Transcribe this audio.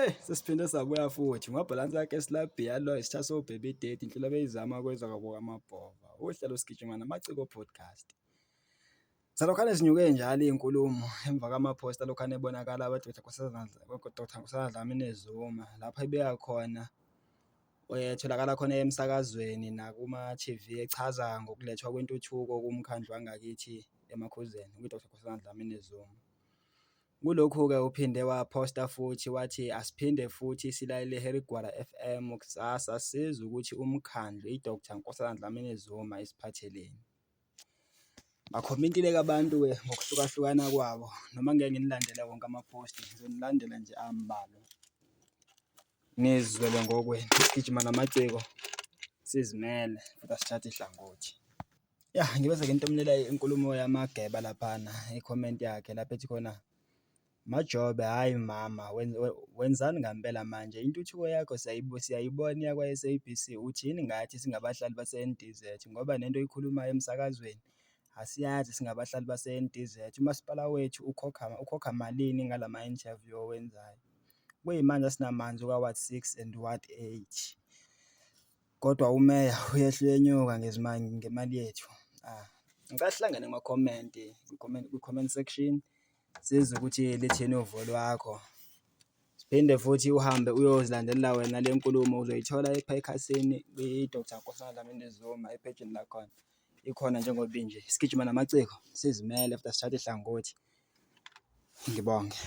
Sesiphinde sabuya futhi ngoBhalansi yakhe Slabhiya lo isitha so-baby daddy inhlelo beyizama kweza kwabo kaMabhova. Uhlelo sigijima namaciko podcast. Zalokhane zinyuke njalo izinkulumo emva kwamaphosta alokhane ebonakala abaDr Nkosazana Dlamini Zuma lapho ebeka khona etholakala khona emsakazweni nakuma-TV echaza ngokulethwa kwentuthuko kumkhandlu wangakithi eMakhuzeni kwiDr Nkosazana Dlamini Zuma. Kulokhu-ke uphinde waphosta futhi wathi asiphinde futhi silalele Harry Gwala FM kusasa sizwe ukuthi umkhandlu iDr Nkosazana Dlamini Zuma isiphatheleni. Bakhomintile-ke abantu-ke ngokuhlukahlukana kwabo noma ngeke nginilandele wonke amaphosti ngizonilandela nje ambalwa. Nizizwele ngokwenu sigijima namaciko sizimele futhi asithathi hlangothi. Ya, ngibe sengintomulela inkulumo yaMageba laphana, i-comment yakhe lapho ethi khona, Majobe hhayi mama wenzani ngampela manje intuthuko yakho siyayibona iya kwa-S_A_B_C uthini ngathi singabahlali base-N_D_Z ngoba nento oyikhulumayo emsakazweni asiyazi singabahlali base-N_D_Z. Umasipala wethu ukhokha malini ngalama-interview owenzayo? Kuyimanje asinamanzi kwa-ward 6 and ward 8 kodwa umeya uyehla uyenyuka ngemali yethu. Ah, ngicela sihlangane kuma-comment, kwi-comment section sizwe ukuthi lithini uvo lwakho. Siphinde futhi uhambe uyozilandela wena le nkulumo uzoyithola ekhasini kwi-Dr Nkosazana Dlamini Zuma ephejini lakhona, ikhona njengoba inje. Sigijima namaciko sizimele futhi asithathi hlangothi. Ngibonge.